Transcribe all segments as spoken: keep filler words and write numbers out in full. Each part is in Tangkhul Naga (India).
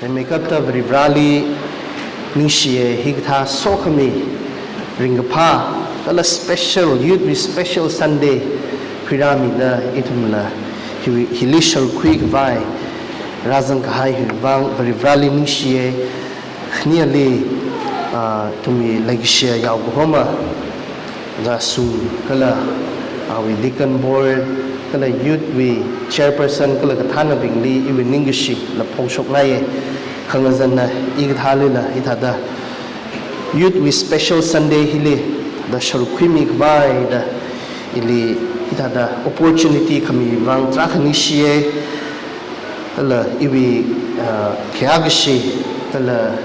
Meikapta Varivarali ningshiya, hikathā sokhami ringkaphā kala special, youth wui special Sunday khuirāmida ithumla hi, hili sharuk khuikhavai rāzang kahai hiwui vang Varivarali ningshiya. Khaniali, ah, ithumwui leikashiya yaokahoma, Oja Sung kala awui deacon board kala youth wui chairperson kala kathānabingli iwui ningkashila phongshokngaiya. Khangazanna ikathālila hithāda youth wui special Sunday hili da sharuk khuimi khavai da ili hithāda opportunity khami vang tarākha ningshiya. Kala iwui, ah, khayākashi kala,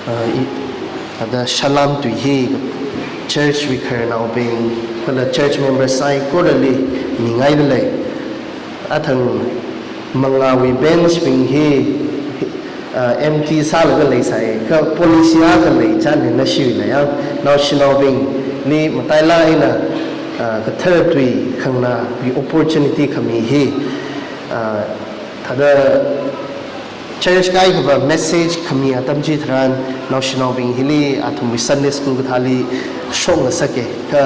ah, i, hithāda salam tui hi church wui khararnaobing kala church member saikorali mingaidalei. Athang mangāwui bench bing hi, ah, empty sālaga leisai, kha policy akha lei chānna shiwui lei yang, naoshinaobingli matailāk eina, ah, kathara tui khanganāwui opportunity khami hi, ah, thāda church kaikhava message khami atam chitharan naoshinaobing hili athumwui Sunday school kathāli shokngasaka. Kha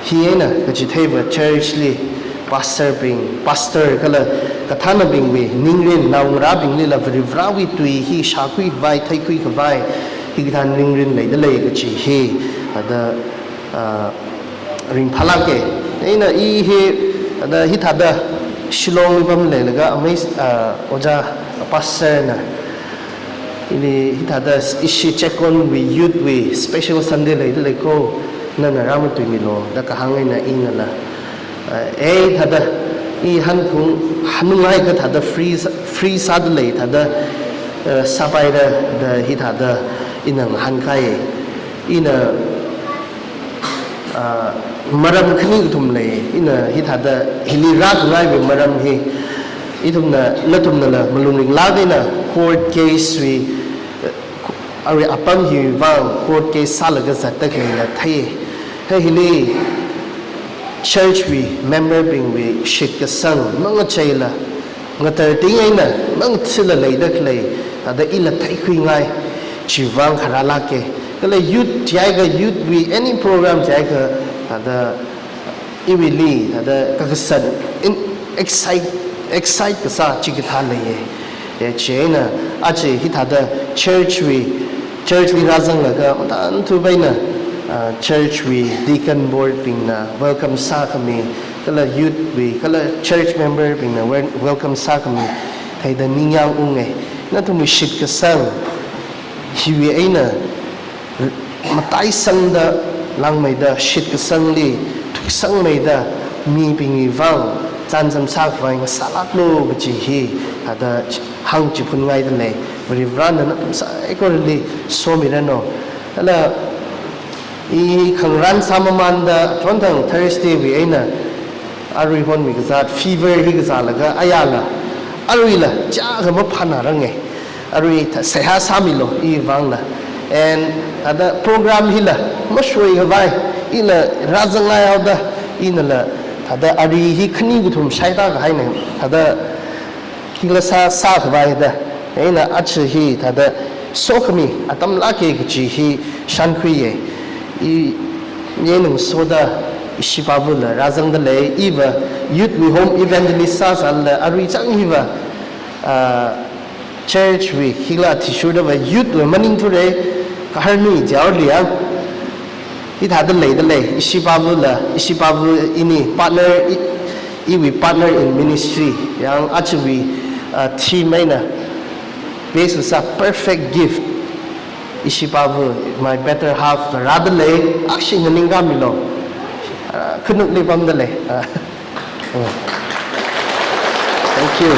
hi eina kachitheiva church li pastor bing, pastor kala kathānabingwui ningrin, naongarābinglila Varivarawui tui hi shākhui khavai, theikhui khavai, hikathā ningrin leidalei kachi hi, hithāda, ah, ringphālāka. Eina i hi, hithāda, hithāda Shillong li pamleilaga amei, ah, Oja Pastor na ili hithāda ishi Checkon wui youth wui special Sunday leidalei ko, nana rāmatuimilu da kahāng eina inala, ah, eh, thāda i hankhung hanungai kathāda free, free sādalei thāda, eh, sāpaira da hithāda ina ngahānkai. Ina, ah, maram khani kathum lei, ina hithāda hili rākhangaiwui maram hi, ithumna, nathumnala malung ringlāk eina court case wui, eh, arui apam hiwui vang court case sālaga zatda khaleila thei. Kha hili church wui member bingwui shitkasang mangacheila, ngatarting eina mangathila leida khalei, thāda ila theikhuingai, chiwui vang kharālāka. Kala youth chiakha, youth wui any program chiakha, thāda iwuili, thāda kakasā in excite, excite kasā chikathā leiya. Eh, chieina, aja hithāda church wui, church li rāzanglaga, mathānthup eina, ah, church wui deacon board bingna welcome sākhami, kala youth wui, kala church member bingna wel-, welcome sākhami theida ningyāng unga. Nathumwui shitkasang hiwui eina mataisangda langmeida shitkasangli thuksangmeida mibingwui vang chānjam sākhavai ngasālāklu kachi hi, hithāda hāngchiphunngaidalei. Varivarana nathum saikorali somiranu. Kala i khangarān sāmamānda chonthang Thursday wui eina arui honmi kazat fever hi kazālaga ayala aruila chākha maphānāranga. Arui thā seihā sāmilu iwui vangla. And thāda program hila mashoikhavai ila rāzangngai haoda inala thāda ari hi khani kathum shaitā kahaina. Thāda hila sā, sākhavai da. Eina aja hi thāda sokhami atam lāka kachi hi shānkhuiya. I, i ngasoda ishi pāvula rāzangdalei, iva youth wui home evangelist sāsālala arui chang hiva, ah, church wui hila athishurdava youth wui maningthura, kaharnui jaoliang. Hithāda leidalei, ishi pāvula, ishi pāvu ini partner, i, iwui partner in ministry, yang ajawui, ah, theme eina base kasā perfect gift. Ishi pāvu, my better half, rādalei, akshi nganingkāmilu. Ah, khanukli pamdalei. Ah. Oh. Thank you.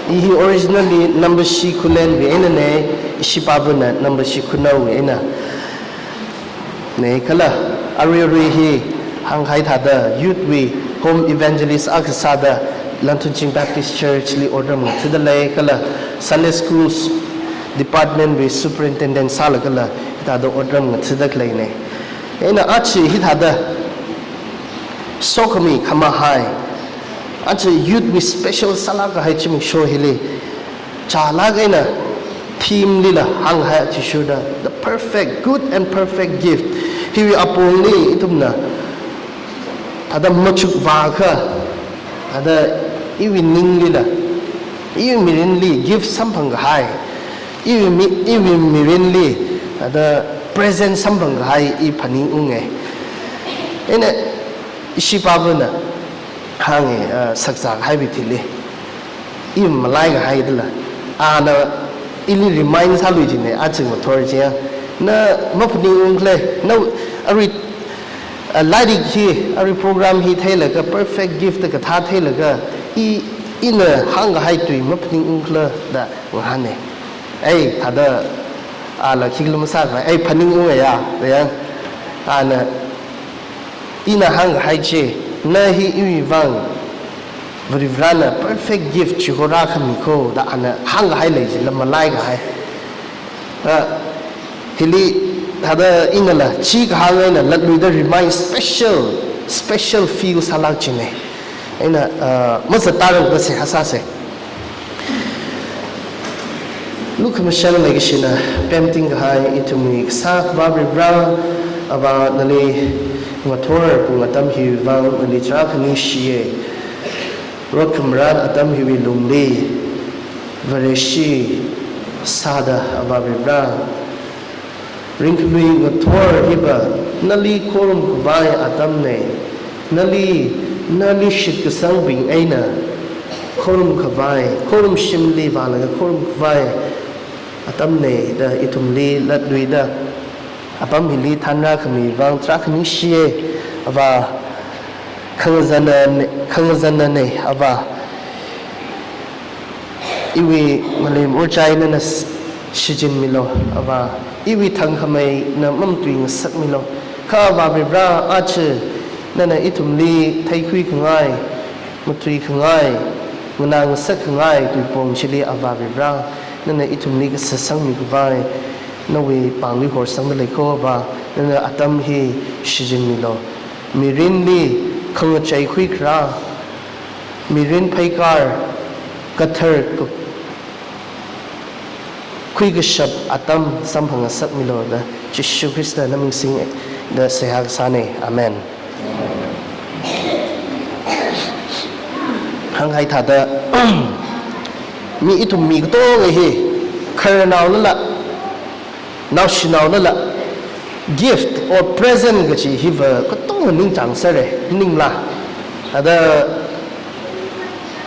I hi originally Nambashi Khullenwui einana, ishi pāvuna Nambashi Khunaowui einana. Kala arui arui hi hāngkahai thāda youth wui home evangelist akha sāda Langthunching Baptist Church li otram ngathādalei, kala Sunday Schools Department wui superintendent sālagala hithāda otram ngathāda khaleina. Eina aja hithāda sokhami khamahai, Aja youth wui special sālāk kahai zimiksho hili, chālāk eina theme lila hānghai athishurda, the perfect, good and perfect gift. Hiwui apongli ithumna thāda machukvākha, thāda iwui ninglila, iwui mirinli gift samphang kahai, iwui mi-, iwui mirinli thāda present samphang kahai i phaningunge. Eina ishi pāvana hānge, ah, sakzā kahaiwui thili, i malai kahaidala, ana ili remind sālui jine, aja ngathor chiya. Na maphaningung khala, na arui, ah, lairik hi, arui program hi theilaga, perfect gift kathā theilaga, i, ina hāngkahai tui maphaningung khala da ngahāne. Ei, thāda, ala khikhala masākhavai, ei, phaningunga ya, da yang, ana, ina hāngkahai chi, na hi iwui vang Varivarana perfect gift chihorakhami ko, da ana hāngkahai lei chila malai kahai. Ah, hili thāda inala chi kahāng eina latluida remind special, special feel sālāk jine. Eina, ah, mazattarang da seihā sāse. Lukhamashan leikashina pemting kahai ithumwui Kasā Akhava Varivara, Avā nali ngathor pung atam hiwui vang nali tarākha ningshiye. Rot khamarat atam hiwui lungli Vareshi sāda Avā Varivara, ringkhalui ngathor hiva nali khorumkhavai atamne, nali, nali shitkasangbing eina khorumkhavai, khorumshimli vālaga khorumkhavai atamne da ithumli latluida, apam hili thānrākhami vang tarākha ningshiye, Avā, khangazanna, khangazannane, Avā. Iwui malem ot china nana s-, shichinmilo, Avā. Iwui thangkhameina mamatui ngasakmilo. Kha Avā Varivara, aja nana ithumli theikhuikhangai, matuikhangai, nganā ngasakkhangai tuipong chili Avā Varivara, nana ithumli kasā sangmikhavai, nawui pāngli horsangda leiko Avā, nana atam hi shichinmilo. Mirinli khangachei khuikharā, mirin pheikar, kathar ka-, khuikashap atam samphang ngasakmilo da, Jishu Khrista naming singda seihā kasāne. Amen. Hānghai thāda, mi ithum mi katonga hi, khararnaonala, naoshinaonala, gift or present kaji hiva katonga ningchāngsere, maningla. Thāda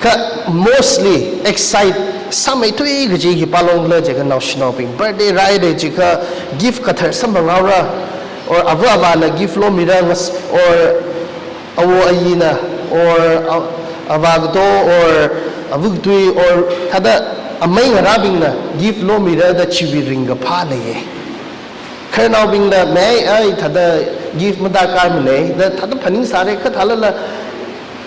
kha mostly excite sāmeithui kaji hi pālongla jiakha naoshinaobing birthday rāhaira jiakha gift kathar samphanghaora, or ava avāna gift lomira ngas-, or awo ayina, or a-, avā kato, or ava katui, or thāda amei ngarābingna gift lomira da chiwui ringkaphā leiye. Khararnaobingla mei ai thāda gift madarkarmane da thāda phaningsāre, kha thālala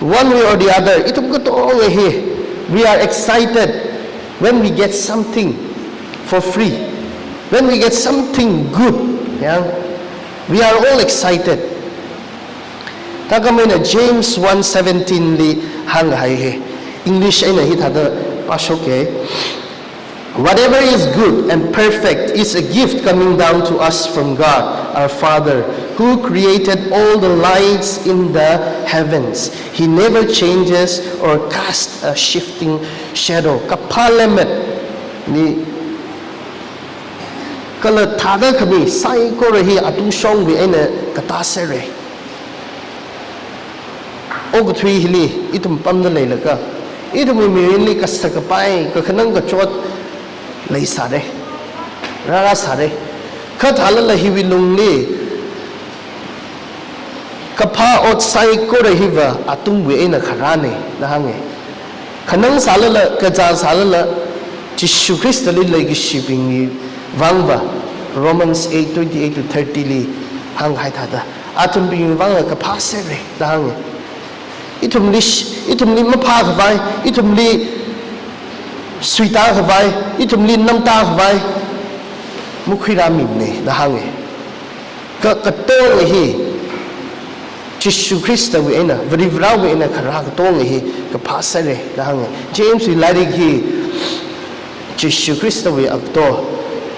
one way or the other, ithum katonga hi, we are excited when we get something for free, when we get something good, ya. We are all excited. Thākhameina James one seventeen li hānghai hi. English eina hithāda pāshoke. Whatever is good and perfect is a gift coming down to us from God, our Father, who created all the lights in the heavens. He never changes or casts a shifting shadow. Kaphā lemmet ni kala thāda khami saikora hi atungshongwui eina katā sere. Okathui hili ithum pamda leilaga, ithumwui mirinli kasā kapai, kakhanang kachot leisāre, rārāsāre. Kha thālala hiwui lungli kaphā ot saikora hiva atungwui eina kharāne da hānge. Khanang sālala, kazā sālala, Jishu Khristali leikashibingwui vangva, Romans eight twenty-eight to thirty li hānghai thāda, athumbingwui vangva kaphā sere da hānge. Ithumli sh-, ithumli maphākhavai, ithumli suitākhavai, ithumli namtākhavai makhuirāmine da hānge. Ka-, katonga hi Jishu Khristawui eina, Varivarāwui eina kharā katonga hi kaphā sāra da hānga. James wui lairik hi Jishu Khristawui ato,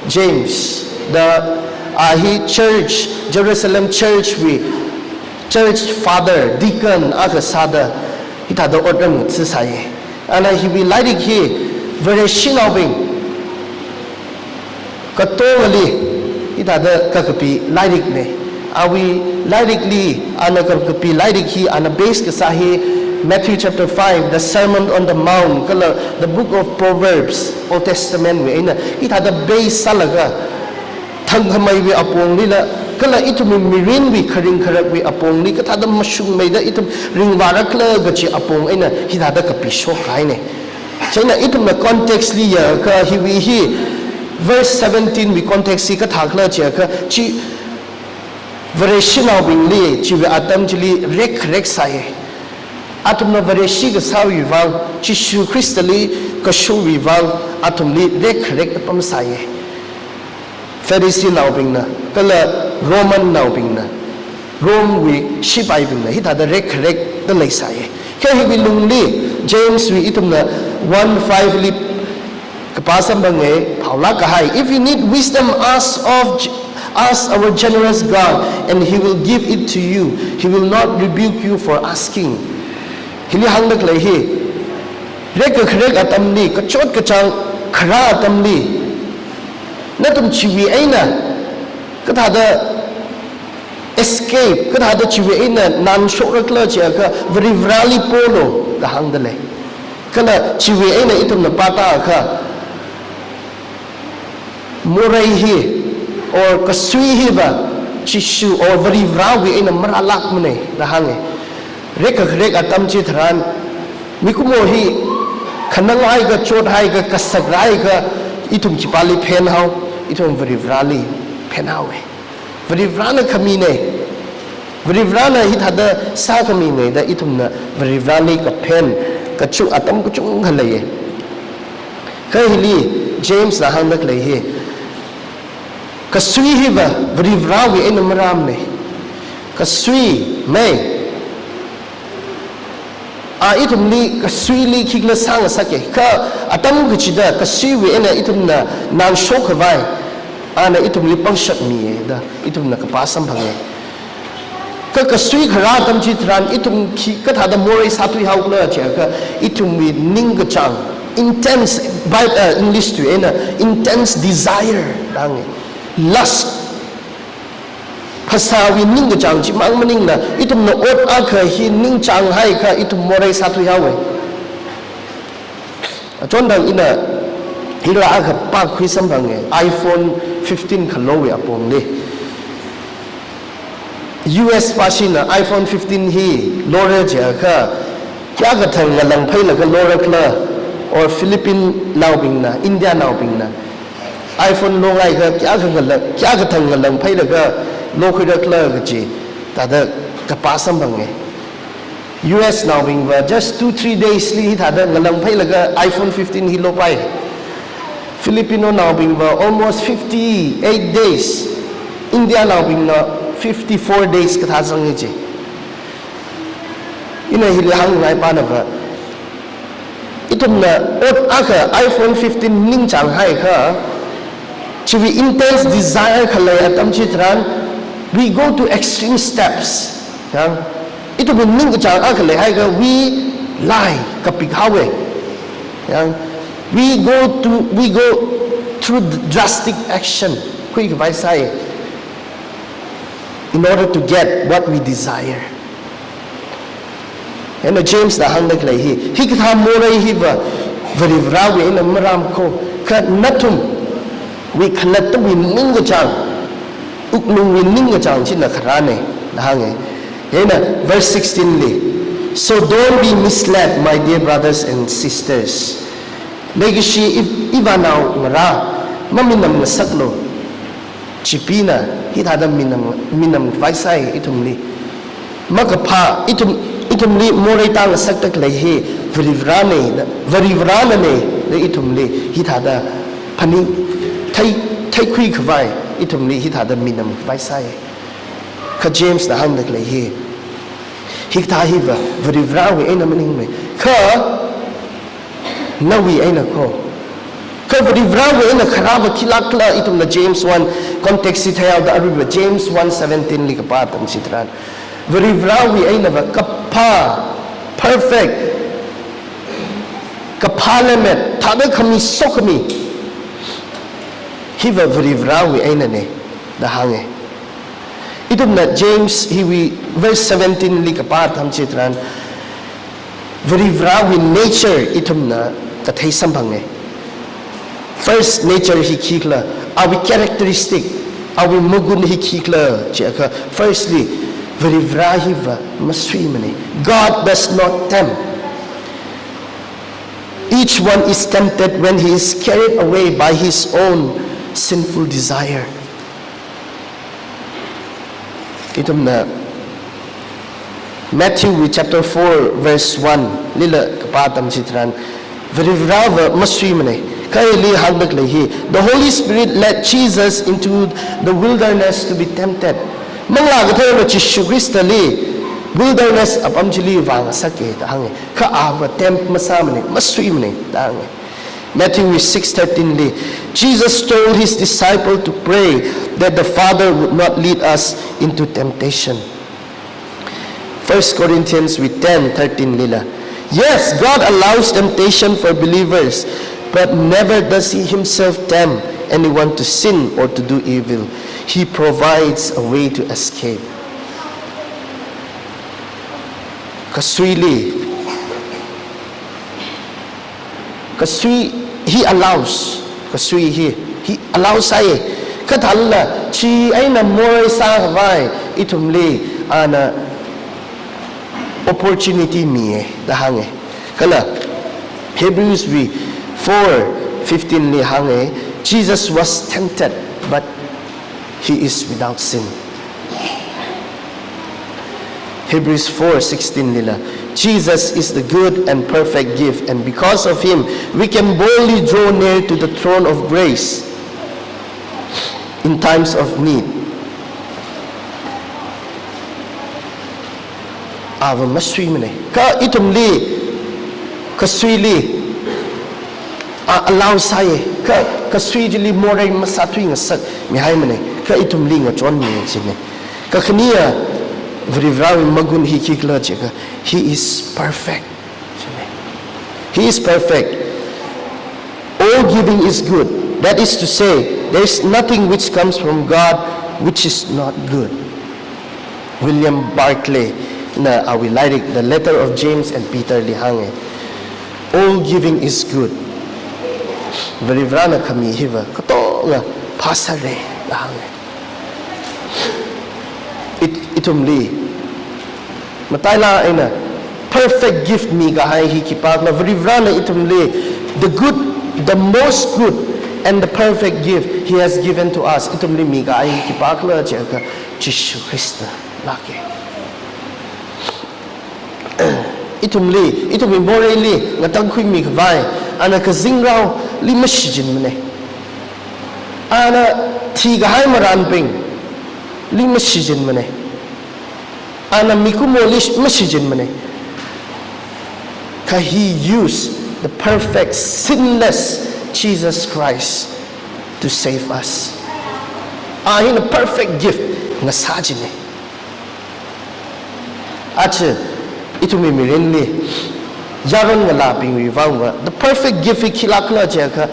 James da, a hi church, Jerusalem church wui church father, deacon akha sāda, hithāda otram ngathasāya. Ana hiwui lairik hi Vareshinaobing katongali hithāda kakapi lairikna. Awui lairikli, ana kakapi lairik hi, ana base kasā hi Matthew chapter five, the Sermon on the Mount, kala the book of Proverbs, Old Testament wui eina, hithāda base sālaga thangkhameiwui aponglila, kala ithumwui mirinwui kharing kharakwui apongli, kathāda mashungmeida ithum ringvārakhala kaji apong eina, hithāda kapishok kahaina. Chieina ithumna context li yangakha hiwui hi, verse seventeen wui context hi kathākhala jiakha, chi Vareshinaobingli, chiwui atam chili rekkharek sāya. Athumna Vareshi kasāwui vang, Jishu Khristali kashowui vang, athumli rekkharek apam sāya. Phariseenaobingna, kala Romannaobingna, Rome wui shipaibingna, hithāda rekkharek da leisāya. Kha hiwui lungli, James wui ithumna one five li kapā samphanga, phaolāk kahai. If you need wisdom, ask of J-, ask our generous God, and he will give it to you. He will not rebuke you for asking. Hili hāngda khalei hi, rekkakharek atamli, kachot kachāng kharā atamli, nathum chiwui eina kathāda escape, kathāda chiwui eina nānshokrakhala jiakha Varivarāli polu da hāngda lei. Kala chiwui eina ithumna pātāakha, morei hi, or kasui hiva, Jishu or Varivarāwui eina marālākmana da hānga. Rekkakharek atam chitharan, mikumo hi khananghaiakha, chothaiakha, kasakrāhaiakha, ithum khipāli phenhao, ithum Varivarāli phenhaowa. Varivarāna khamina. Varivarāna hithāda sākhamina da ithumna Varivarāli kaphen kachuk atam kachungkha leiya. Kha hili James na hāngda khalei hi, kasui hiva Varivarāwui eina marāmana. Kasui, mei, a ithumli kasuili khikhala sāngasaka, kha atam kachida kasuiwui eina ithumna nānshok khavai, ana ithumli pangshap miya da ithumna kapā samphanga. Kha kasui kharā atam chitharan ithum khi kathāda morei sāthuihaokhala jiakha, ithumwui ningkachāng, intense, Bi-, uh, English wui eina intense desire da hānga, lust. Phasāwui ningkachāng chimang maningla, ithumna ot akha hi ningchānghaiakha ithum morei sāthuihaowa. Achonthang ina hila akha pākhui samphanga, iPhone fifteen khalowui apongli. U S pāshina iPhone fifteen hi lora jiakha, kayākha thang ngalāng phailaga lorakhala, or Philippine naobingna, India naobingna, iPhone longhaiakha kayākha ngala-, kayākha thang ngalāng phailaga lokhuirakhala kaji, thāda kapā samphanga. U S naobingva just two, three days li hithāda ngalāng phailaga iPhone fifteen hi lopai. Filipino naobingva almost fifty-eight days. India naobingna fifty-four days kathā zanga ji. Ina hili hāngngai pānava, ithumna ot akha iPhone fifteen ningchānghaiakha, chiwui intense desire khalei atam chitharan, we go to extreme steps. Yang, ithumwui ningkachāng akha leihaiakha, we lie, kapik haowa. Yang, we go to, we go through the drastic action, khuikhavai sāi, in order to get what we desire. Chieina James na hāngda khalei hi, hikathā morei hiva Varivarāwui eina marāmkho, kha nathumwui khalattawui ningkachāng, wuklungwui ningkachāng china kharāna da hānga. Chieina verse sixteen li, "So don't be misled, my dear brothers and sisters." Leikashi iv-, ivānao ngarā, maminam ngasaklu. Chipina hithāda minam, minamkhavai sāi ithumli. Makaphā, ithum, ithumli morei tāngasakda khalei hi Varivarāna, Varivarānana da ithumli hithāda phaning, thei, theikhuikhavai, ithumli hithāda minamkhavai sāi. Kha James na hāngda khalei hi, Hikathā hiva Varivarawui eina maningmei. Kha nawui eina kho. Kha Varivarawui eina kharāva khilākla ithumna James one context hi theihaoda aruiva James one seventeen li kapā atam chitharan, Varivarawui einava kaphā, perfect, kaphā lemmet, thāda khami sokhami. Hiva Varivarawui einane da hānge. Ithumna James hiwui verse seventeen li kapā atam chitharan, Varivarawui nature ithumna kathei samphange. First nature hi khikhala, awui characteristic, awui magun hi khikhala jiakha, firstly, Varivara hiva masuimane. God does not tempt. Each one is tempted when he is carried away by his own sinful desire. Ithumna Matthew wui chapter four verse one lila kapā atam chitharan, Varivarava masuimane. Kha hili hāngdakhalei hi, "The Holy Spirit led Jesus into the wilderness to be tempted." Manglā Katharana Jishu Khristali wilderness apam chili vāngasake da hānge. Kha ava tempt masāmane, masuimane da hānge. Matthew six thirteen li, Jesus told his disciple to pray that the Father would not lead us into temptation. First Corinthians wui ten thirteen lila, "Yes, God allows temptation for believers, but never does he himself tempt anyone to sin or to do evil. He provides a way to escape." Kasuili, kasui, he allows. Kasui hi, he allows sāi. Kha thālala, chieina morei sākhavai ithumli ana opportunity miye da hānge. Kala Hebrews wui four fifteen li hānge, "Jesus was tempted, but he is without sin." Hebrews four sixteen lila, "Jesus is the good and perfect gift, and because of him, we can boldly draw near to the throne of grace in times of need." Ava masuimane. Kha ithumli, kasuili, a, allow sāi. Kha kasui chili morei masāthuingasakmi haimane. Kha ithumli ngachonmi chine. Kakhane, Varivarawui magun hi khikhala jiakha, he is perfect. He is perfect. "All giving is good. That is to say, there is nothing which comes from God which is not good." William Barclay na awui lairik The Letter of James and Peter li hānge, "All giving is good." Varivarana khami hiva katonga phāsāre da hānge. It, ithumli matailāk eina perfect gift mikahai hi khipākhala, Varivarana ithumli the good, the most good and the perfect gift he has given to us. Ithumli mikahai hi khipākhala jiakha Jishu Khrista lāke. Ithumli, ithumwui moreili ngatangkhuimi khavai, ana kazingraoli mashichinmane. Ana thikahai marānbingli mashichinmane. Ana mikumoli mashichinmane. Kha he used the perfect, sinless Jesus Christ to save us. A hina perfect gift ngasā chine. Aja, ithumwui mirinli yaron ngalābingwui vangva, the perfect gift hi khilākhala jiakha,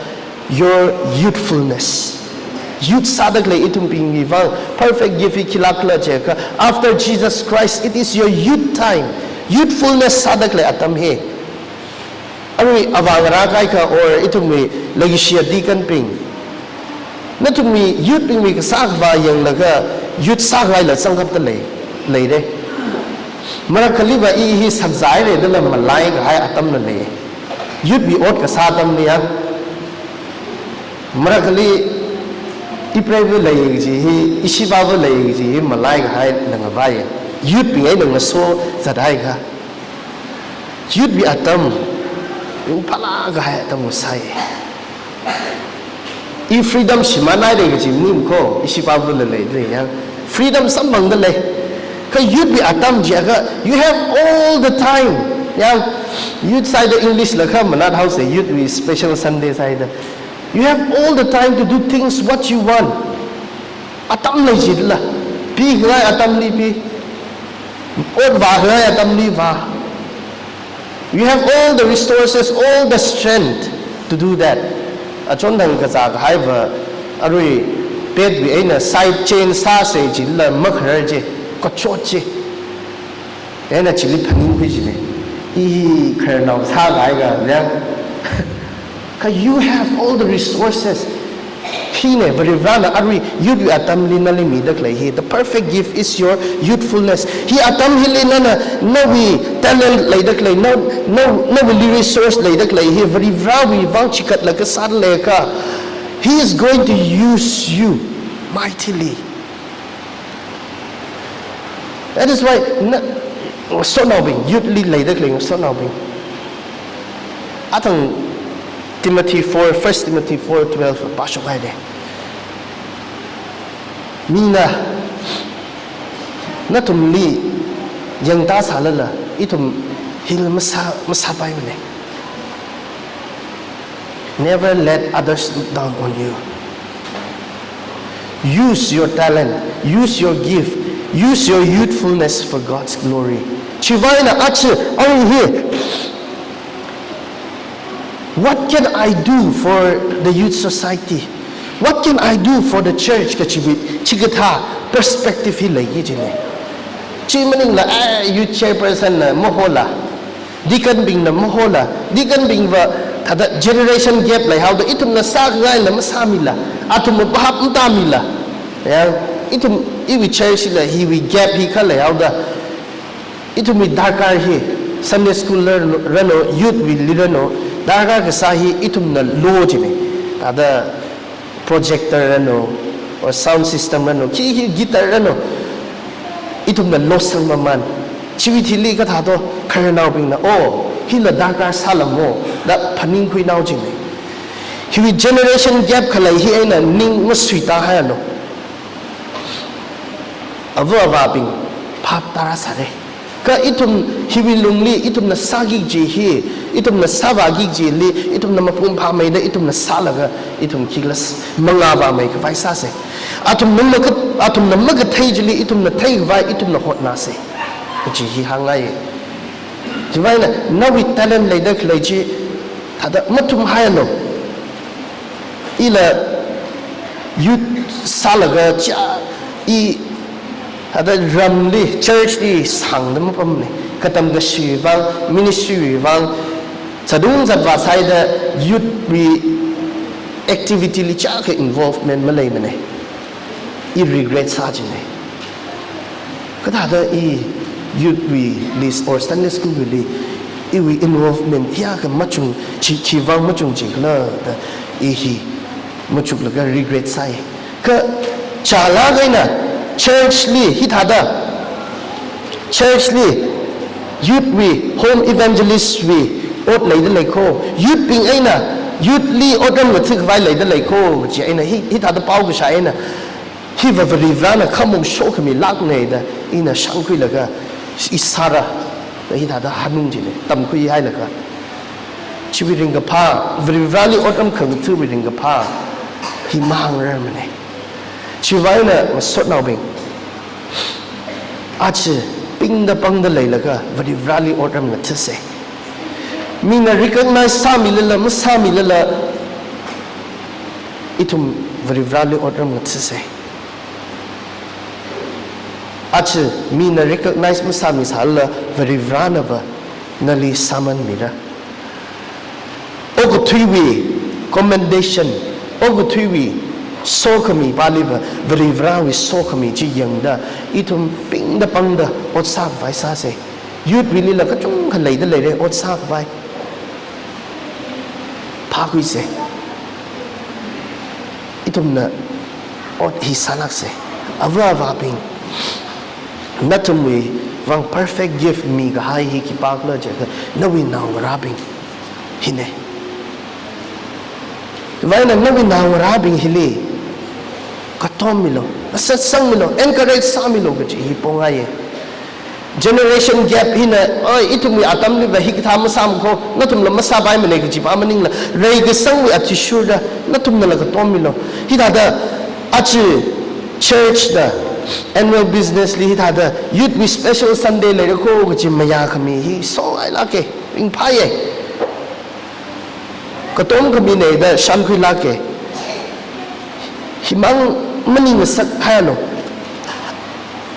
your youthfulness. Youth sādakhalei ithumbingwui vang perfect gift hi khilākhala jiakha, after Jesus Christ, it is your youth time. Youthfulness sādakhalei atam hi. Arui avā ngarā kaikha or ithumwui leikashiya deaconbing, nathumwui youthbingwui kasā khavā yanglaga youth sāngaila zangkapta lei, leire. Marakhaliva i hi sakzāhaire dala malaikahai atamla lei. Youthwui ot kasā atamli ya. Marakhali ipreiva lei kaji hi, ishivāva lei kaji hi malaikahaila ngavai. Youthbing eina ngaso zathai kha. Youthwui atam, ringphālāk kahai atam ngasai. I freedom shimānhaire kaji maning kho, ishivāvali leilei ya. Freedom samphangda lei. Kha youth wui atam jiakha, you have all the time. Yang, youth sāida English la kha manat haosa, youth wui special Sunday sāida. You have all the time to do things what you want. Atam lei jila. Pi khangai atamli pi. Ot vākhangai atamli vā. You have all the resources, all the strength to do that. Achonthang kazā kahaiva, arui pet wui eina side chain sāsa jila makharar je, kachot je. Eina chili phaningkhui jine. I khararnao sākahai kha, ya. Kha you have all the resources. Hina Varivarana arui youth wui atamli nali mida khalei hi. The perfect gift is your youthfulness. Hi atam hili nana, nawui talent leida khalei, na, na, nawui resource leida khalei hi Varivarawui vang chikatlaga sāda leiakha, He is going to use you mightily. That is why, na, ngasotnaobing, youth li leida khalei ngasotnaobing. Athang Timothy four, First Timothy four twelve pāshok haide. Mina, nathumli yangda sālala, ithum hila masā, masāpaimane. Never let others look down on you. Use your talent, use your gift, use your youthfulness for God's glory. Chiwui vang eina achi, arui hi, what can I do for the youth society? What can I do for the church? Kachiwui, chikathā perspective hi leiki jine. Chi maningla, eh, youth chairperson na mahola. Deacon bingna mahola, deacon bingva thāda generation gap leihaoda, ithumna sākhangaila masāmila, athumva bhap matāmila. Ya, ithum iwui church la hiwui gap hi kha leihaoda, ithumwui darkar hi, Sunday school la ranu, youth wuili ranu, darkar kasā hi ithumna lo jine. Thāda projector ranu, or sound system ranu, khi khi guitar ranu, ithumna losang maman. Chiwui thili kathā to, khararnaobingna, oh, hila darkar sālamo, da phaningkhuinao jine. Hiwui generation gap khalei hi eina ning masuita haialu. Ava avābing, bhap tārasāre. Kha ithum hiwui lungli, ithumna sāki kaji hi, ithumna sāvāki kajili, ithumna mapung phāmeida, ithumna sālaga, ithum khikhala s-, mangā vāmei khavai sāse. Athumna maka-, athumna makathei chili, ithumna theikhavai, ithumna hotnāse. Kaji hi hāngngai. Chiwui vang eina, nawui talent leida khalei chi, thāda mathum haialu. Ila youth sālaga cha, i, thāda ramli, church li sāngda mapamne. Katam kashiwui vang, ministry wui vang, chadung zatvā sāida youth wui activity li chakha involvement maleimane. I regret sā jine. Kathāda i youth wuili or Sunday school wuili, iwui involvement hiyākha machung, chi, chiwui vang machung chikhala da i hi machuklaga regret sāi. Kha chālāk eina church li hithāda, church li youth wui, home evangelist wui ot leida leiko, youth bing eina youth li otram ngathā khavai leida leiko, kaji eina hi, hithāda pao kashā eina, hiva Varivarana khamong shokhami lākne da ina shāngkhuilaga, i sāra, da hithāda hanung jine, tamkhui hailaga. Chiwui ringkaphā, Varivarali otram khangathāwui ringkaphā, hi mahāngrarmane. Chiwui vang eina ngasotnaobing, achi pingda pangda leilaga Varivarali otram ngathāse. Mina recognize sāmilala, masāmilala, ithum Varivarali otram ngathāse. Achi mina recognize masāmisālala Varivaranava nali sāman mira. Okathuiwui commendation, okathuiwui sokhami pāliva Varivarawui sokhami chi yangda, ithum pingda pangda ot sākhavai sāse. Youth wuilila kachungkha leida leire ot sākhavai. Phākhuise. Ithumna ot hi sālākse. Ava avābing, nathumwui vang perfect gift mikahai hi khipākhala jiakha nawui naongarābing hine. Chiwui vang eina nawui naongarābing hili katommilu, kasatsangmilu, encourage sāmilu kaji hi pongaiye. Generation gap hina, oi, ithumwui atamliva hikathā masāmakho, nathumla masāpaimana kajipa maningla, reikasangwui athishurda nathumnala katommilu. Hithāda aja church na annual business li hithāda youth wui special Sunday leira kho kaji mayākhami hi songailāka, ringphāya. Katom khamina da shānkhuilāka. Himang maningasakhaialu.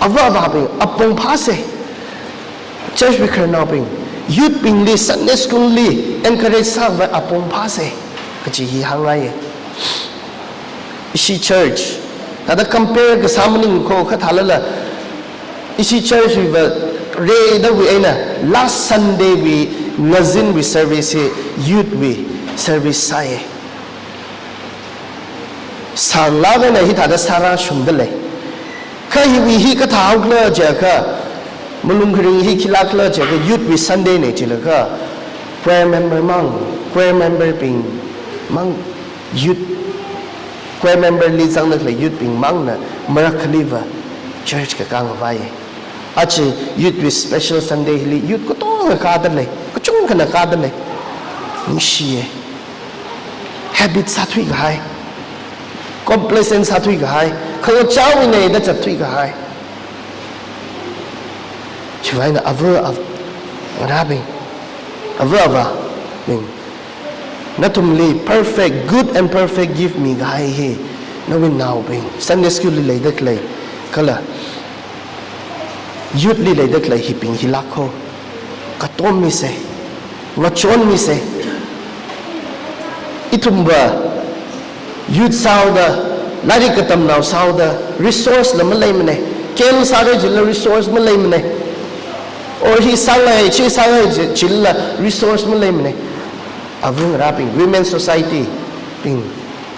Ava avābing apong phāsa. Church wui khararnaobing, youth bingli Sunday school li encourage sākhavai apong phāsa kaji hi hāngngaiya. Ishi church, thāda compare kasā maningkho, kha thālala ishi church wuiva reidawui eina last Sunday wui ngazinwui service hi youth wui service sāya. Sānglāk eina hithāda sārāshungda lei. Kha hiwui hi kathāhaokhala jiakha, malung kharing hi khilākhala jiakha, youth wui Sunday na jilaga, choir member mang, choir member bing mang, youth choir member li zangda khalei youth bing mangna marak khaliva church kakāngavai. Aja youth wui special Sunday hili youth katonga kāda lei, kachungkhana kāda lei. Ningshiya. Habit sāthuikahai, complacent sāthuikahai, khangachāwuina da zatthuikahai. Chiwuivang eina ava av-, ngarābing, ava avābing, nathumli perfect, good and perfect gift mikahai hi nawui naobing, Sunday school li leida khalei kala youth li leida khalei hibing hilākho. Katom misa, ngachon misa. Ithumva youth sāhaoda, lairik katamnao sāhaoda, resource la maleimana. Camp sāra jilala resource maleimana. Or hi sāngai, chi sāngai ji-, jilala resource maleimana. Ava ngarābing, women society bing,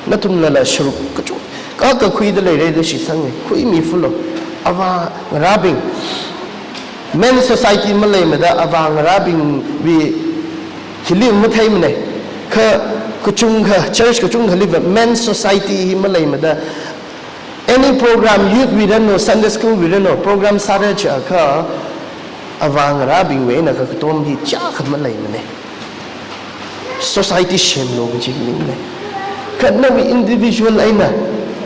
nathumnala sharuk kachung, ka, kakhuida leira da shitsanga, khuimifalu. Avā ngarābing, men society maleimada avā ngarābingwui hili matheimana. Kha kachungkha, church kachungkhaliva men society hi maleimada, any program, youth wui ranu, Sunday school wui ranu, program sāra jiakha, avā ngarābingwui eina kakatom hi chiyākha maleimana. Society semlu kaji maningmana. Kha nawui individual eina,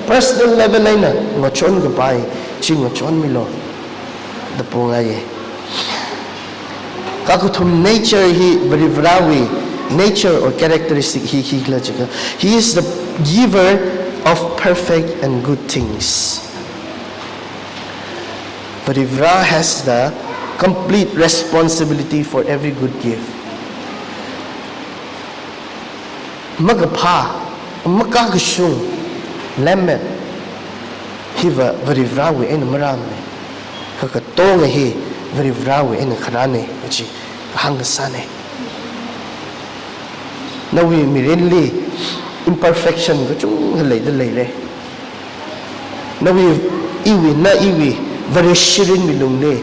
personal level eina ngachon kapai chi ngachonmilu da pongaiya. Kakathum nature hi Varivarāwui nature or characteristic hi khikhala jiakha, He is the giver of perfect and good things. Varivarā has the complete responsibility for every good gift. Makaphā, makakashung, lemmet hiva Varivarāwui eina marāmana. Kakatonga hi Varivarāwui eina kharāna kaji kahāng kasāna. Nawui mirinli imperfection kachungkha leida leira. Nawui, iwui, na iwui, Vareshi mirinwui lungli,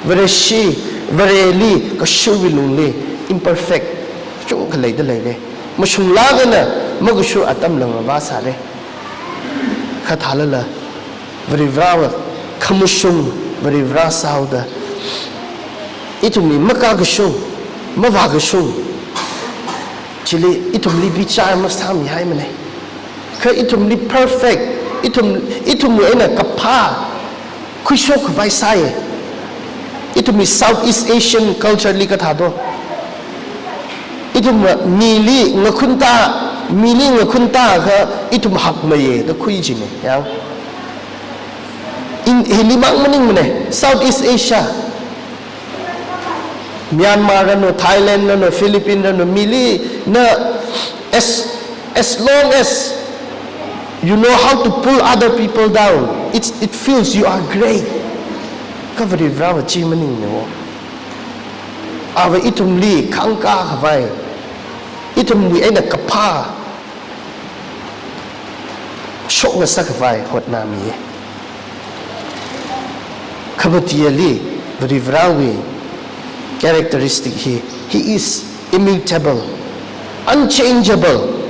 Vareshi, Vareli kashurwui lungli, imperfect kachungkha leida leira. Mashunglāk eina makashur atamla ngavā sāra. Kha thālala, Varivarāva khamashung Varivarā sāhaoda, ithumwui makakashung, mavākashung chili ithumli bichar masāmihaimana. Kha ithumli perfect, ithum, ithumwui eina kaphā khuishok khavai sāya. Ithumwui Southeast Asian culture li kathā do, ithum mili ngakhunta, mili ngakhunta kha ithum hakmeiya da khui jina, ya. In, hili mang maningmana, Southeast Asia, Myanmar ranu, Thailand ranu, Philippines ranu, mili na, as, as long as you know how to pull other people down, it's, it feels you are great. Kha Varivarāva chi maningmana wo. Ava ithumli khangkā khavai, ithumwui eina kaphā shokngasak khavai hotnāmiya. Khamatili Varivarāwui characteristic hi, He is immutable, unchangeable.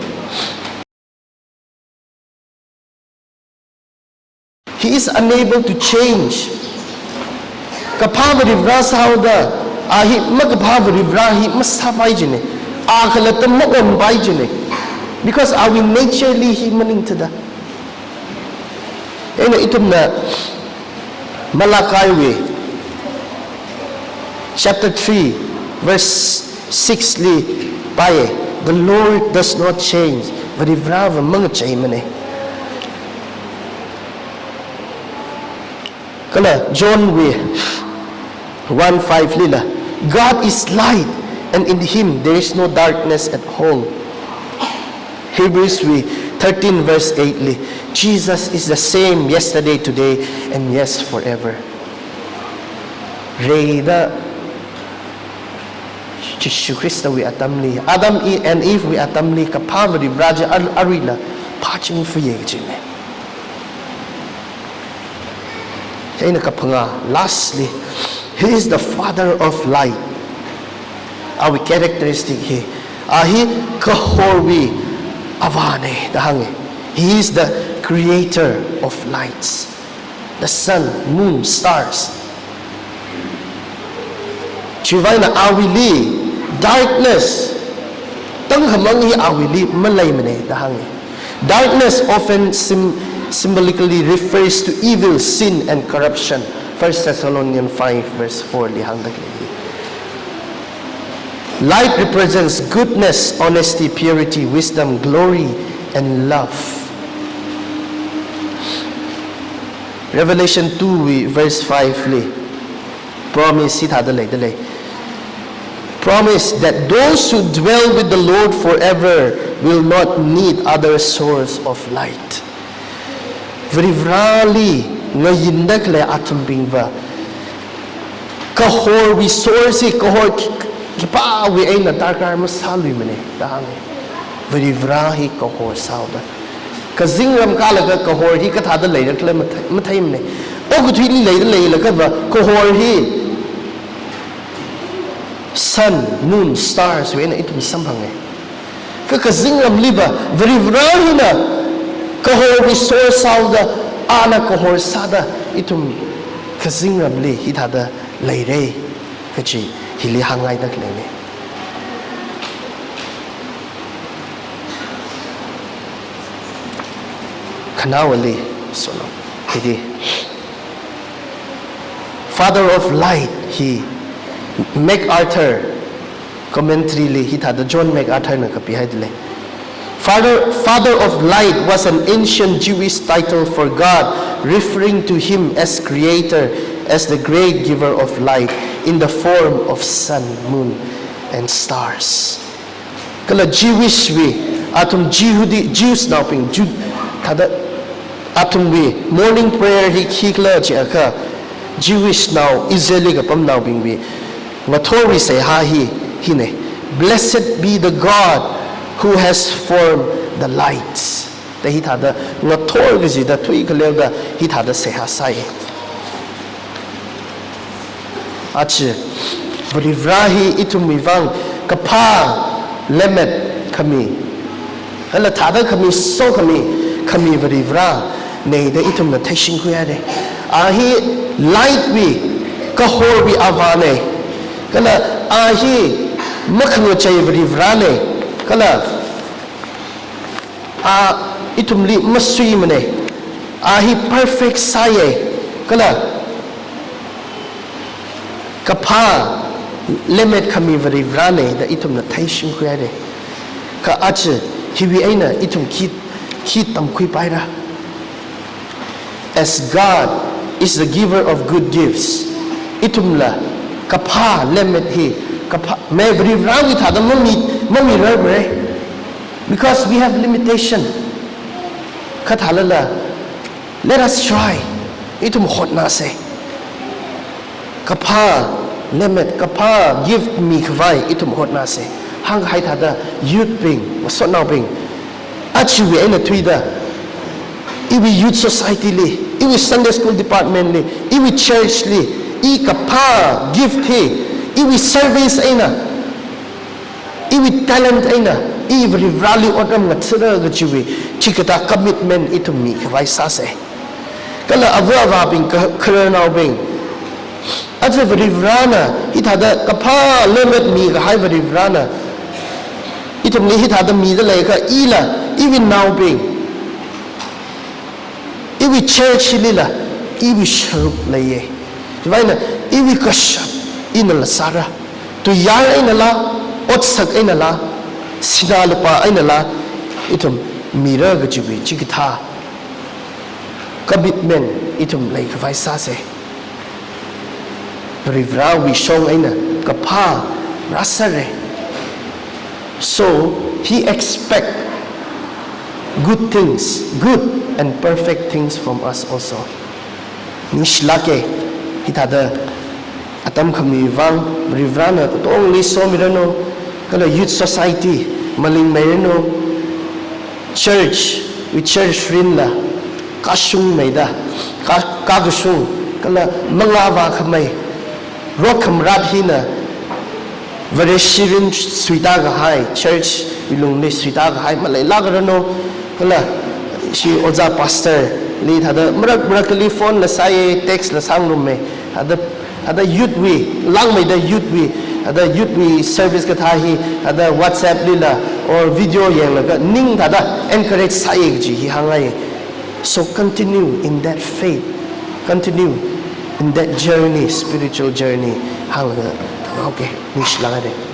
He is unable to change. Kaphā Varivara sāhaoda, a hi makaphā Varivara hi masāpai jine. A khalatta maonpai jine. Because awui nature li hi maningthāda. Eina ithumna Malachiwui chapter three, verse six li pāya, "The Lord does not change." Varivarava mangacheimane. Kala Johnwui one five lila, "God is light, and in him there is no darkness at all." Hebrewswui thirteen verse eight li, "Jesus is the same yesterday, today, and yes, forever." Reida Jishu Khristawui atamli, Adam E-, and Eve wui atamli kaphā Varivara chi ar-, aruila phāchingfaya kajine. Chieina kaphangā, lastly, he is the father of light. Awui characteristic hi, a hi kahorwui avāne da hānge. He is the creator of lights, the sun, moon, stars. Chiwuivang eina awuili darkness, tangkhamang hi awuili maleimane da hānge. Darkness often sym-, symbolically refers to evil, sin, and corruption. First Thessalonians five verse four li hāngda khalei. Light represents goodness, honesty, purity, wisdom, glory, and love. Revelation two verse five li promise hithāda leidalei. Promise that those who dwell with the Lord forever will not need other source of light. Varivarali ngayinda khalei athumbingva kahorwui source hi kahor khi-, khipāwui eina darkar masāluimane da hānge. Varivara hi kahor sāhaoda. Kazingram kālaga kahor hi kathāda leira khala mathei-, matheimane. Okathuili leida leilakhava kahor hi sun, moon, stars wui eina ithum samphange. Kha kazingramliva Varivara hina kahorwui source sāhaoda, ana kahor sāda ithum kazingramli hithāda leira kaji hili hāngngaida khaleine. Khanaowali, sono, hili Father of Light hi MacArthur commentary li hithāda John MacArthur na kapihaidalei. Father, Father of Light was an ancient Jewish title for God, referring to him as creator, as the great giver of light in the form of sun, moon, and stars. Kala Jewish wui, athum Jihudi, Jews naobing, Ju-, thāda, athumwui morning prayer hi khikhala chiakha, Jewish nao, Israel li kapamnaobingwui ngathorwui seihā hi, hine. "Blessed be the God who has formed the lights." Da hithāda ngathor kajida thuikhaleoda hithāda seihā sāi. Achi, Varivara hi ithumwui vang kaphā lemmet khami, kala thāda khami, sokhami, khami Varivarane da ithumna theishingkhui haire. A hi light wui, kahorwui avāne. Kala a hi makhangachei Varivarane. Kala a ithumli masuimane. A hi perfect sāye. Kala kaphā lemmet khami Varivarane da ithumna theishingkhui haire. Kha achi hiwui eina ithum khi, khi tamkhuipaira. As God is the giver of good gifts, ithumla kaphā lemmet hi, kaphā, mi Varivarawui thāda mami, mamirarmare. Because we have limitation. Kha thālala, let us try. Ithum hotnāse. Kaphā lemmet, kaphā gift mikhavai ithum hotnāse. Hānghai thāda youth bing, masotnaobing, achiwui eina thuida, iwui youth society li, iwui Sunday school department li, iwui church li, i kaphā gift hi, iwui service eina, iwui talent eina, i Varivarali otram ngathāra kajiwui chikathā commitment ithum mikhavai sāse. Kala ava avābing, kha-, khararnaobing, Aja Varivarana hithāda kaphā lemmet mikahai Varivarana ithumli hithāda mida leiakha, ila, iwui naobing, iwui church lila iwui sharuk leiya. Chiwuivang eina iwui kashap inala sāra. Tuiyār einala, otsak einala, sinā lupā einala, ithum mira kajiwui chikathā commitment ithum leikhavai sāsa. Varivarawui shong eina kaphā rāsāra. So, he expect good things, good and perfect things from us also. Ningshilāka, hithāda atam khami vang Varivarana katongli somiranu, kala youth society malingmeiranu, church, wui church rinla kashungmeida, ka, kakashung, kala mangā vākhamei, rot khamarat hina Vareshi rin suitākahai, church wui lungli suitākahai maleilākranu, kala ishi ojā pastor li thāda marak marakkali phone la sāya, text la sāngarummei, thāda, thāda youth wui, langmeida youth wui, thāda youth wui service kathā hi, thāda WhatsApp lila or video yanglaga ning thāda encourage sāya kaji hi hāngngai. So continue in that faith, continue in that journey, spiritual journey, hānglaga, okay, ningshilāka de.